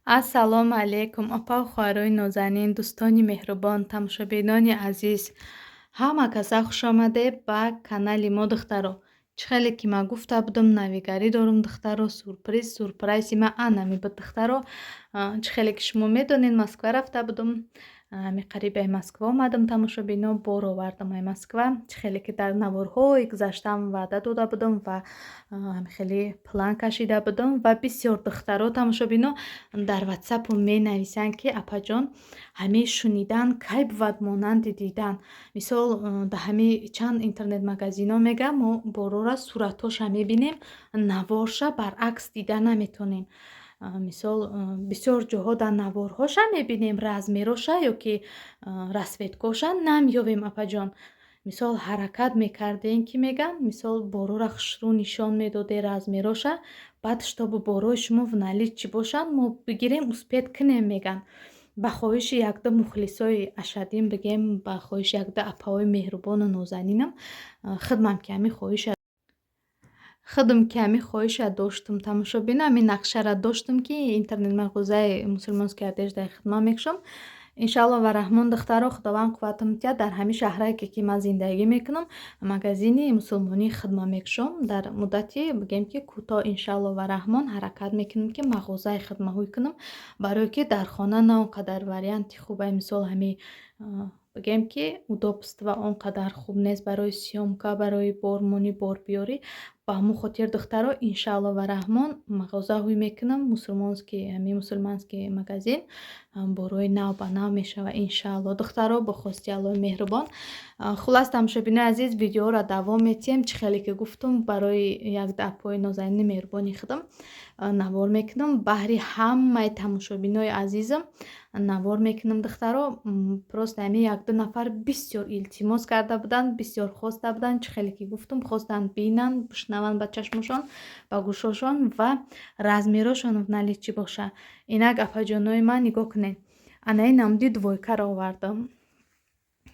Ассалому алайкум, опаву хоҳарои нозанин, дӯстони меҳрубон, тамошобинони азиз. Ҳама каса хушомадед ба канали мо, духтаро. Чӣ хеле ки ман гуфта будам, навигарӣ дорум, духтаро, сюрприз, сюрпризи ман анами буд, духтаро. Чӣ хеле ки шумо медонед, Москва рафта будум. Ами қариб ай Москва омадам, тамошобино, бор овардам ай Москва. Чӣ хеле ки дар наворҳои гузаштаам ваъда дода будам ва хеле план кашида будам ва бисёр духтаро, тамошобино, дар ватсапу менависанд, ки апаҷон, ҳамин шунидан кай бувад монанди дидан? Мисол, дар ҳамин чанд интернет-магазинҳо мегӯям, мо борора суратҳоша мебинем, наворша баръакс дида наметонем. Мисол, бисёр ҷоҳо дар наворҳоша мебинем, размероша ё ки расцветкоша намеёбем, апаҷон. Мисол, ҳаракат мекардем, ки мегӯям, мисол, борора хушрӯ нишон медоде размероша, баъд чтобы борои шумо в наличии бошанд, мо бигирем, успеть кунем, мегӯянд. Ба хоҳиши якду мухлисои ашаддин, бигем, ба хоҳиши якду апаҳои меҳрубону нозанинам, худам ки ҳамин хоҳиша доштум, тамошобино, ҳамин нақшара доштум, ки интернет-мағозаи мусульманской одеждаи хидмат мекушам. Иншаалло ва раҳмон, духтаро, Худованд қувватам диҳад, дар ҳамин шаҳрае ки ман зиндагӣ мекунам, магазини мусулмонии хидмат мекушам. Дар муддати, бигем, ки кӯтоҳ, иншаалло ва раҳмон, ҳаракат мекунем, ки мағозаи хидматҳӯй кунам, барое ки дар хона на он қадар варианти хубай. Мисол, ҳамин, бигем, ки удобство он қадар хуб нест барои съёмка, барои бормонӣ, борбиёрӣ. Ба ҳамон хотир, духтаро, иншаалло ва раҳмон, мағоза ҳуй мекунам мусульманский, ҳамин мусульманский магазин борои нав ба нав мешава, иншаалло, духтаро, бо хости Аллоҳи меҳрубон. Хуллас, тамошобинои азиз, видеоро давом метиҳем. Чӣ хеле ки гуфтум, барои якду апои нозанини меҳрубони худам навор мекунам, баҳри ҳамаи тамошобинои азизам навор мекунам, духтаро. Просто ҳамин якду нафар бисёр илтимос карда буданд, бисёр хоста буданд. Чӣ хеле ки гуфтум, хостанд бинанд, бишнаванд ба чашмошон, ба гӯшошон ва размерошон в наличии боша. Инак, апаҷонои ман, нигоҳ кунед, анаи намуди двойкаро овардам.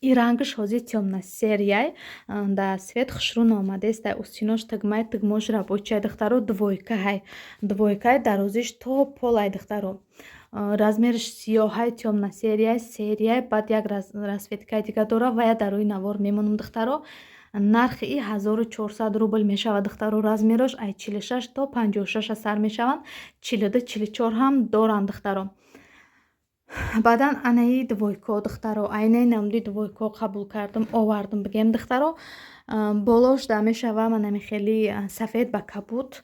И рангаш ҳозир тёмно-серый, дар свет хушрӯ наомадааст. Устинош тугмаи, тугмош рабочая, духтаро. Двойка ҳай, двойкаи, дарозиш то полай, духтаро. Размераш сиёҳай, тёмно-серый, серый, баъд як расцветкаи дига дора ва я дар рӯи навор мемонам, духтаро. Нархи и 1400 рубл мешавад, духтаро. Размерош ай 46 то 56 сар мешаванд, 42, 44 ҳам доранд, духтаро. Баъдан анаи двойко, духтаро, айнаи намуди двойко қабул кардам, овардам, бигем, духтаро. Болош да мешава манами хеле сафед ба кабуд,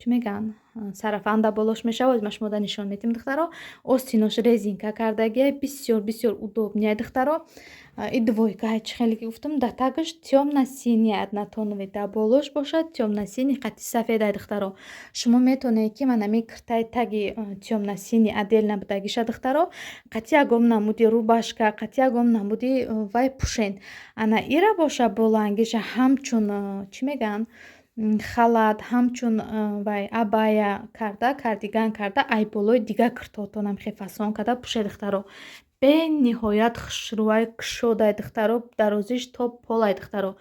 чӣ мегӯянд, сарафан да болош мешава. Ма шумо да нишон медиҳем, духтаро. Остинош резинка кардагия, бисёр бисёр удобный, духтаро. И двойка, чӣ хеле ки гуфтам, да тагаш тёмно-синий, однотоновый, да болош бошад тёмно-синий қати сафедай, духтаро. Шумо метавонед, ки манами киртаи таги тёмно-синий отдельно будагиша, духтаро, қати ягон намуди рубашка, қати ягон намуди вай пӯшен. Ана ира боша, болоангиша ҳамчун, чӣ мегӯянд, халат, ҳамчун вай абая карда, кардиган карда, ай болои дигар киртоотонам хе фасон карда пӯшед, духтаро. Бениҳоят хушрӯай, кушодай, духтаро, дарозиш то полай, духтаро.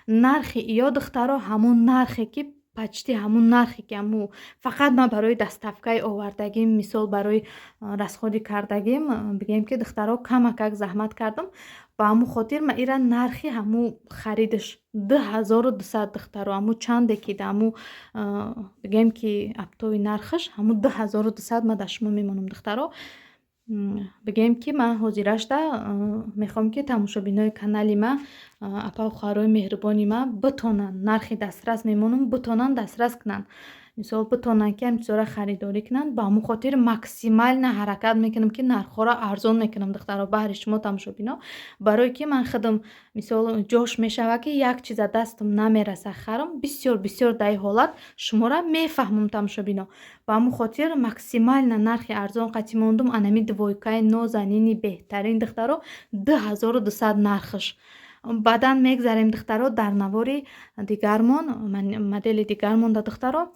Нархи иё, духтаро, ҳамон нархе ки почти ҳамун нархе ки ҳамун, фақат ман барои доставкаи овардагим, мисол, барои расходи кардагим, бигем ки, духтаро, камакак заҳмат кардам. Ба ҳамун хотир ман ира нархи ҳамун харидаш 2200, духтаро. Ҳамун чанде ки ҳамун, бигем ки, оптовый нархаш ҳамун 2200 ман дар шумо мемонам, духтаро. Бигем ки ман ҳозирашда мехоҳам, ки тамошобинои канали ман, апаву хоҳарои меҳрубони ман битонанд, нархи дастрас мемонам, битонанд дастрас кунанд, мисол, битонанд, ки ҳамин чизҳоро харидорӣ кунанд. Ба ҳамун хотир максимально ҳаракат мекунам, ки нархҳоро арзон мекунам, духтаро, баҳри шумо, тамошобино, барое ки ман худам, мисол, ҷош мешавад, ки як чиза дастам намераса харам. Бисёр бисёр дар ин ҳолат шуморо мефаҳмам, тамошобино. Ба ҳамун хотир максимально нархи арзон қатъи мондум. Анами двойкаи нозанини беҳтарин, духтаро, 2200 нархаш. Баъдан мегзарем, духтаро, дар навори дигармон, модели дигармон да, духтаро,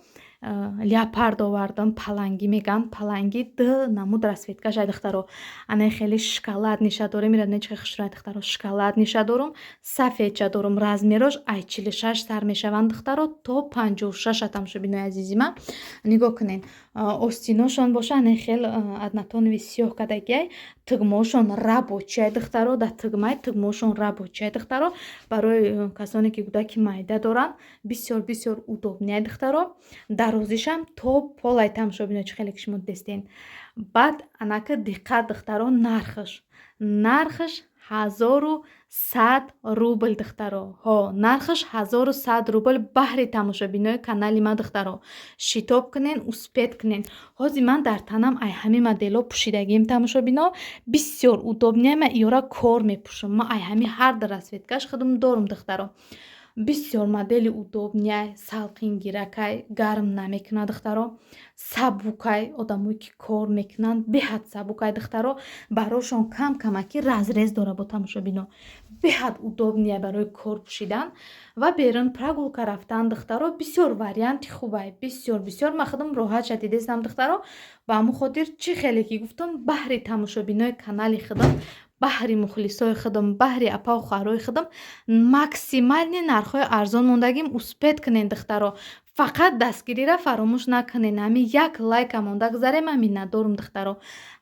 леопард овардам, палангӣ мегӯянд, палангӣ, ду намуд расцветкаш ай, духтаро. Анаи хеле шоколадныйша дорем, ира не, чӣ хушрӯ, духтаро, шоколадныйша дорум, сафедша дорум. Размерош ай 46 сар мешаванд, духтаро, то 56. Тамошобинои азизи ман, нигоҳ кунед. Остиношон боша, не хел однотоновый сиёҳ кардагиай. Тугмаошон рабочий, духтаро, дар тугмаи тугмаошон рабочий, духтаро. Барои касоне ки кӯдаки майда доранд, бисёр бисёр удобный, духтаро. Дарозишам то полай, тамошобино, чӣ хеле ки шумо дидестен. Баъд анака диққат, духтаро, нархаш 1100 рубл, духтаро. Ҳо, нархаш 1100 рубл. Баҳри тамошобинои канали ман, духтаро, шитоб кунен, успеть кунен. Ҳозир ман дар танам ай ҳамин моделҳо пӯшидагием, тамошобино, бисёр удобный. Ман иёра кор мепӯшам. Ман ай ҳамин ҳар ду расцветкаш худам дорум, духтаро. Бисёр модели удобный, салқингиракай, гарм намекунад, духтаро, сабукай. Одамое ки кор мекунанд, беҳад сабукай, духтаро. Барошон кам камаки разрез дора бо, тамошобино. Беҳад удобный барои кор пӯшидан ва берун прогулка рафтан, духтаро, бисёр варианти хубай. Бисёр бисёр ман худам роҳат шадидестам, духтаро. Ба ҳамон хотир, чӣ хеле ки гуфтам, баҳри тамошобинои канали худам, баҳри мухлисои худам, баҳри апаву хоҳарои худам максимальный нархҳои арзон мондагим. Успеть кунен, духтаро, фақат дастгириро фаромӯш накунен. Ҳамин як лайка монда гузарем, ман миннатдорум, духтаро.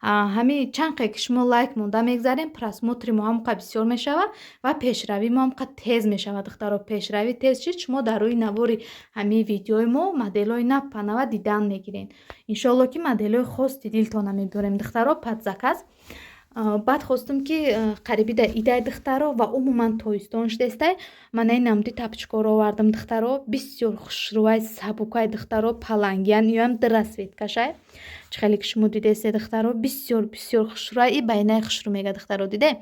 Ҳамин чанд қе ки шумо лайк монда мегузарем, просмотри мо ҳамон қадр бисёр мешавад ва пешравии мо ҳам қадр тез мешавад, духтаро. Пешравӣ тез шид, шумо дар рӯи навори ҳамин видеои мо моделҳои навпанава дидан мегиред. Иншоалло, ки моделҳои хости дилтона мебиёрем, духтаро, под заказ. Баъд хостум, ки қарибида идай, духтаро, ва умуман тобистон шудестай. Ман ин намуди тапочкаро овардам, духтаро, бисёр хушрӯвай, сабукай, духтаро, палангиян. Иёам ду расцветкашай, чӣ хеле ки шумо дидесте, духтаро, бисёр бисёр хушрӯай. И байнаи хушрӯ мега, духтаро, диде,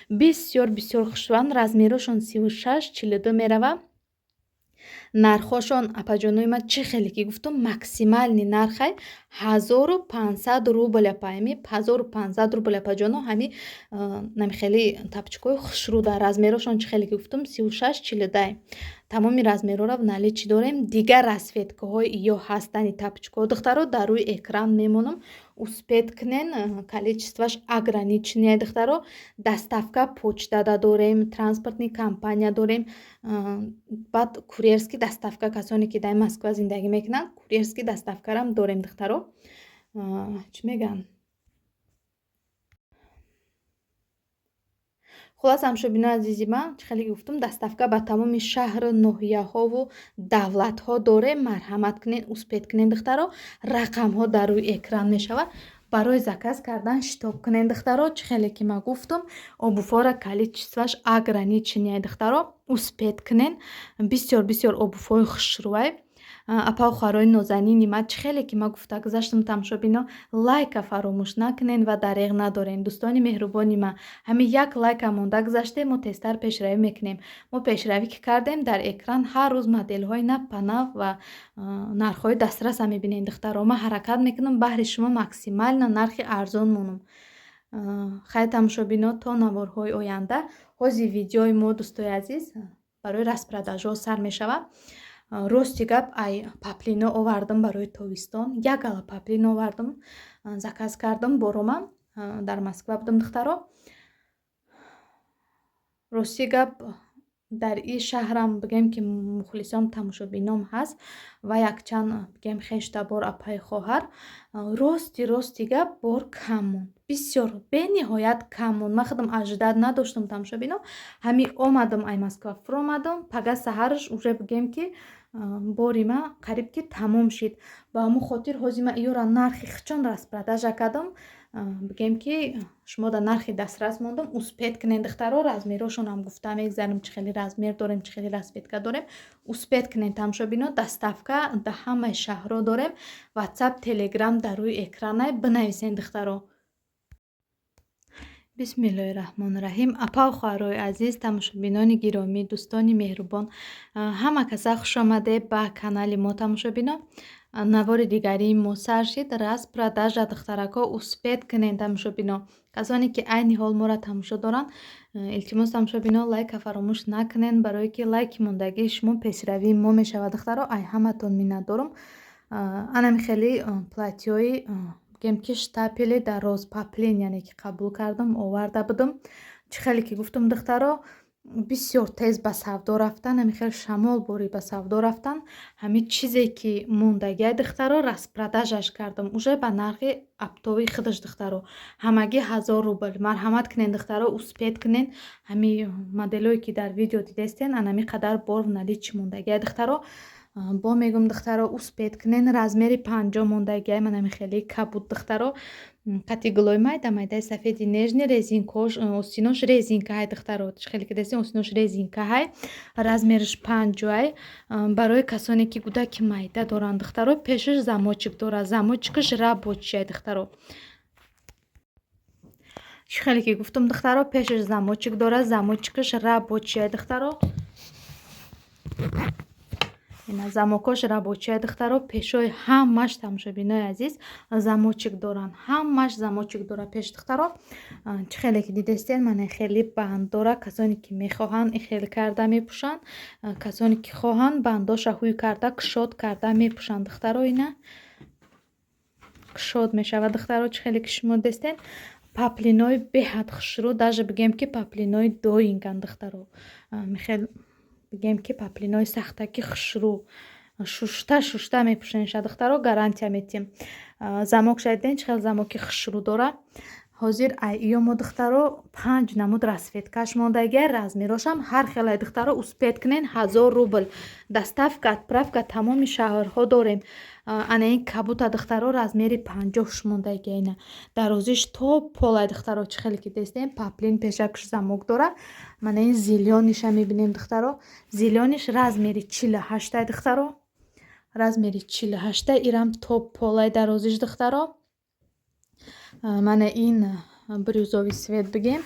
бисёр бисёр хушрӯянд. Размерошон 36, 42 мерава. Нархҳошон, апаҷонои ман, чӣ хеле ки гуфтум, максимальный нархай 1500 рубл, апа. Ами 1500 рубл, апаҷоно. Ҳами намихели тапочкаҳои хушрӯ дар размерошон, чӣ хеле ки гуфтум, 36, 42. Тамоми размерҳоро в наличии дорем. Дигар расцветкаҳои ё ҳастани тапочкаҳо, духтаро, дар рӯи экран мемонам. Успеть кунен, количествоаш ограниченный, духтаро. Доставка почтада дорем, транспортный компания дорем, баъд курьерский доставка. Касоне ки дар Москва зиндагӣ мекунанд, курьерский доставкарам дорем, духтаро. Чӣ мегӯянд? Хулоса, ҳамшобинои азизи ман, чӣ хеле ки гуфтум, доставка ба тамоми шаҳру ноҳияҳову давлатҳо дорем. Марҳамат кунен, успеть кунен, духтаро. Рақамҳо дар рӯи экран мешавад. Барои заказ кардан шитоб кунен, духтаро. Чӣ хеле ки ман гуфтум, обувҳоро количествоаш ограниченный, духтаро, успеть кунен. Бисёр бисёр обувҳои хушрӯай. Апаву хоҳарои нозанини ман, чӣ хеле ки ман гуфта гузаштам, тамошобино, лайка фаромӯш накунен ва дареғ надорен. Дӯстони меҳрубони ман, ҳамин як лайка монда гузаштем, мо тезтар пешравӣ мекунем. Мо пешравӣ ки кардем, дар экран ҳар рӯз моделҳои навпанав ва нархҳои дастраса мебинем, духтаро. Ман ҳаракат мекунам, баҳри шумо максимально нархи арзон монам. Хайр, тамошобино, то наворҳои оянда. Ҳозир видеои мо, дӯстои азиз, барои распродажҳо сар мешавад. Рости гап, ай паплино овардам барои тобистон, як ала паплин овардам, заказ кардам борома, дар Москва будам, духтаро. Рости гап, дар ин шаҳрам, бигем, ки мухлисон, тамошобином ҳаст ва якчанд, бигем, хештабор, апаи хоҳар. Рости гап, бор кам монд, бисёр бениҳоят кам монд. Ман худам ожидать надоштам, тамошобино. Ҳамин омадам, ай Москва фуромадам, пага саҳараш уже, бигем, ки бори ман қариб ки тамом шид. Ба ҳамон хотир ҳозир ман иёра нархи хичон распродажа кардам, бигем, ки шумо дар нархи дастрас мондам. Успеть кунед, духтаро. Размерҳошонам гуфта мегзарем, чӣ хеле размер дорем, чӣ хеле расцветка дорем. Успеть кунед, тамошобино. Доставка дар ҳамаи шаҳрҳо дорем. Ватсап, Телеграм дар рӯи экранай, бинависед, духтаро. Бисмиллоҳи раҳмони раҳим. Апаву хоҳарои азиз, тамошобинони гиромӣ, дӯстони меҳрубон, ҳама каса хушомадед ба канали мо, тамошобино. Навори дигарии мо сар шид. Распродажа, духтарако, успеть кунед, тамошобино. Касоне ки айни ҳол моро тамошо доранд, илтимос, тамошобино, лайка фаромӯш накунед, барое ки лайки мондагии шумо пешравии мо мешавад, духтаро. Ай ҳаматон миннатдорум. Анами хеле платьёи, бигем, ки штапели дароз, поплин, яъне ки қабул кардам, оварда будам. Чӣ хеле ки гуфтам, духтаро. Бисёр тез ба савдо рафтан, ҳамин хел шамол борӣ ба савдо рафтан. Ҳамин чизе ки мондагиай, духтаро, распродажа ш кардам уже ба нархи оптовый худаш, духтаро, ҳамагӣ 1000 рубл. Марҳамат кунед, духтаро, успеть кунед. Ҳамин моделое ки дар видео дидестен, анами қадар бор в наличии мондагиай, духтаро. Бо мегӯм, духтаро, успеть кунед. Размери 50 мондагиай, манами хеле кабуд, духтаро, қати гулои майда майдаи сафеди нежный, резинкош, остинош резинкаҳай, духтаро. Хеле ки дестен, остинош резинкаҳай, размериш 50-ай. Барои касоне ки гудаки майда доранд, духтаро, пешаш замочек дорад, замочек аш рабочий ай, духтаро. Чӣ хеле ки гуфтам, духтаро, пешаш замочек дорад, замочек аш рабочий ай, духтаро. Ина замокош рабочий ай, духтаро. Пешои ҳамаш, тамошобинои азиз, замочек доранд, ҳамаш замочек дорад пеш, духтаро. Чӣ хеле ки дидестен, мана хеле банд дора. Касоне ки мехоҳанд, хел карда мепӯшанд, касоне ки хоҳанд, бандоша ҳуй карда, кушод карда мепӯшанд, духтаро. Ина кушод мешавад, духтаро. Чӣ хеле ки шумо дидестен, паплинои беҳад хушрӯ, даже бигем ки паплинои доинган, духтаро. Михел бигем ки паплинои сахтаки хушрӯ, шушта шушта мепӯшенша, духтаро, гарантия метиҳем. Замок шадиден, чӣ хел замоки хушрӯ дора. Ҳозир ай мо, духтаро, панҷ намуд расцветка ш мондагия, размерошам ҳар хелай, духтаро, успеть кунен. 1000 рубл, доставка, отправка тамоми шаҳрҳо дорем. Ана ин кабута, духтаро, размери 50 мондагия. Ина дарозиш то полай, духтаро. Чӣ хеле ки дестем, паплин, пешакш замок дора. Мана ин зелёный ша мебинем, духтаро. Зелёный ш размери 48-ай, духтаро, размери 48-а. Ирам то полай дарозиш, духтаро. Мана ин бирюзовый цвет бигем,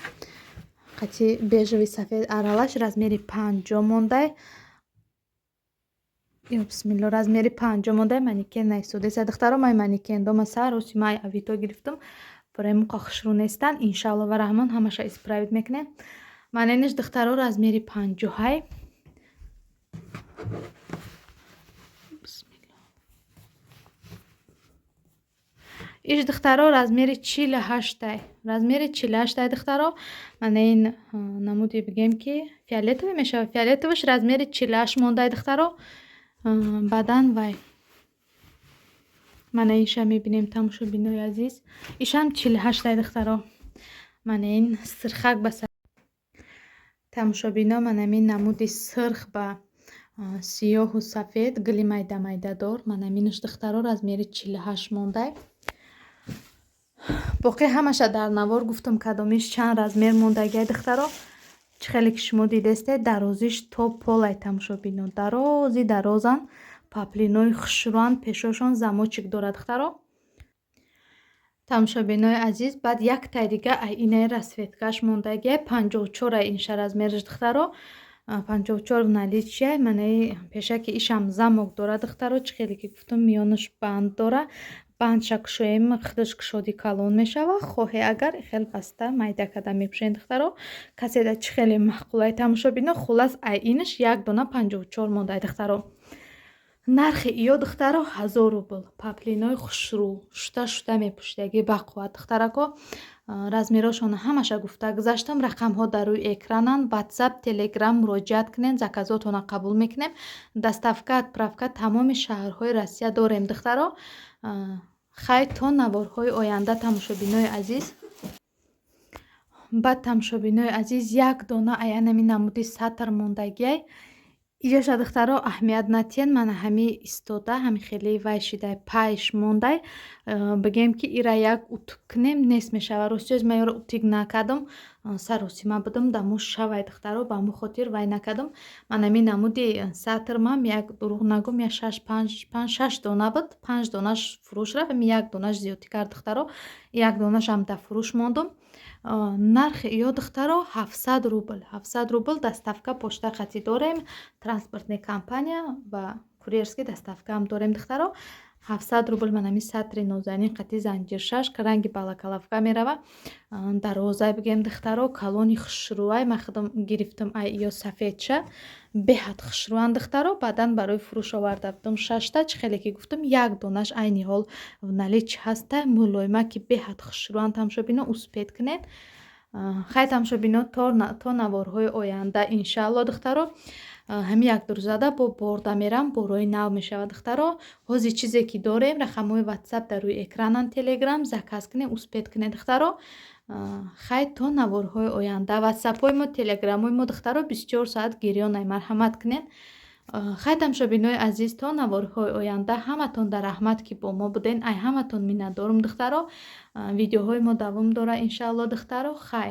қати бежевый сафед аралаш, размери 50 мондай. Ё бисмилло, размери 50 мондай. Манекен наистодеса, духтаро. Май манекен дома сароси май Авито гирифтам, барои муқа хушрӯ нестанд. Иншаалло ва раҳмон, ҳамаша исправить мекунем. Манениш, духтаро, размери 50-ҳай. Иш, духтаро, размери 48-ай, размери 48-ай, духтаро. Мана ин намуди бигем ки фиолетовый мешавад, фиолетовый ш размери 48 мондай, духтаро. Баъдан вай, мана иша мебинем, тамошобинои азиз, ишам 48-ай, духтаро. Мана ин сирхак ба, тамошобино, манамин намуди сирх ба сиёҳу сафед, гули майда майдадор. Манаминаш, духтаро, размери 48 мондай. Боқӣ ҳамаша дар навор гуфтам, кадомиш чанд размер мондагиай, духтаро. Чӣ хеле ки шумо дидестед, дарозиш то полай, тамошобино, дарози дарозанд, паплинои хушрӯанд, пешошон замочек дорад, духтаро. Тамошобинои азиз, баъд яктай дига ай инаи расцветка ш мондагиай, 54-ай инша размериш, духтаро, 54 в наличии. Манаи пешаки ишам замок дорад, духтаро. Чӣ хеле ки гуфтам, миёнаш банд дора. Бандша кушоем, худаш кушоди калон мешава. Хоҳе агар, хел баста майда карда мепӯшен, духтаро. Каседа чӣ хеле маъқулай, тамошобино. Хуллас, ай инаш як дона 54 мондай, духтаро. Нархи иё, духтаро, 1000 рубл. Паплинои хушрӯ, шута шута мепӯшидаги, бақувват, духтарако. Размерошона ҳамаша гуфта гузаштам, рақамҳо дар рӯи экрананд. Ватсап, Телеграм муроҷиат кунед, заказотона қабул мекунем. Доставка, отправка тамоми шаҳрҳои Россия дорем, духтаро. Хайр, то наворҳои оянда, тамошобинои азиз. Баъд, тамошобинои азиз, як дона аянами намуди сатр мондагиай. Иҷаша, духтаро, аҳамият натиҳед. Мана ҳами истода, ҳами хеле вай шидай, пайш мондай. Бигем ки ира як утюг кунем, нест мешава. Ростиёз ман ёро утюг накардам, саросима будам, дамо шавай, духтаро, ба ҳамун хотир вай накардам. Ман ҳами намуди сатр мам, як дурӯғ нагӯм, як шаш, панҷ, панҷ, шаш дона буд, панҷ донаш фурӯш рафт, ҳами як донаш зиёдтӣ кард, духтаро, як донашам дар фурӯш мондум. Нархи ё, духтаро, 700 рубл, 700 рубл. Доставка почта қатӣ дорем, транспортная компания ва курьерский доставкаам дорем, духтаро. 700 рубл. Ман ҳами сатри нозанин қати занҷиршаш, ранги балакалавка мерава, дарозай бигем, духтаро, калони хушрӯай. Ман худам гирифтам ай ё сафедша, беҳад хушрӯанд, духтаро. Баъдан барои фурӯш оварда будам шашта. Чӣ хеле ки гуфтам, як донаш айни ҳол в наличии ҳаста, мулоима ки беҳад хушрӯанд, тамошобино, успеть кунед. Хай, тамошобино, то наворҳои оянда, иншаалло. Духтаро, ҳамин як дурзада бо борда мерам, борои нав мешавад. Духтаро, ҳозир чизе ки дорем, рақамҳои Ватсап дар рӯи экрананд, Телеграм, заказ кунед, успеть кунед. Духтаро, хай, то наворҳои оянда. Ватсапҳои мо, Телеграмҳои мо, духтаро, 24 соат гирёнай, марҳамат кунед. Хай, тамошобинои азиз, то наворҳои оянда. Ҳаматон дар раҳмат, ки бо мо буден. Ай ҳаматон миннатдорум, духтаро. Видеоҳои мо давом дорад, иншаалло. Духтаро, хай.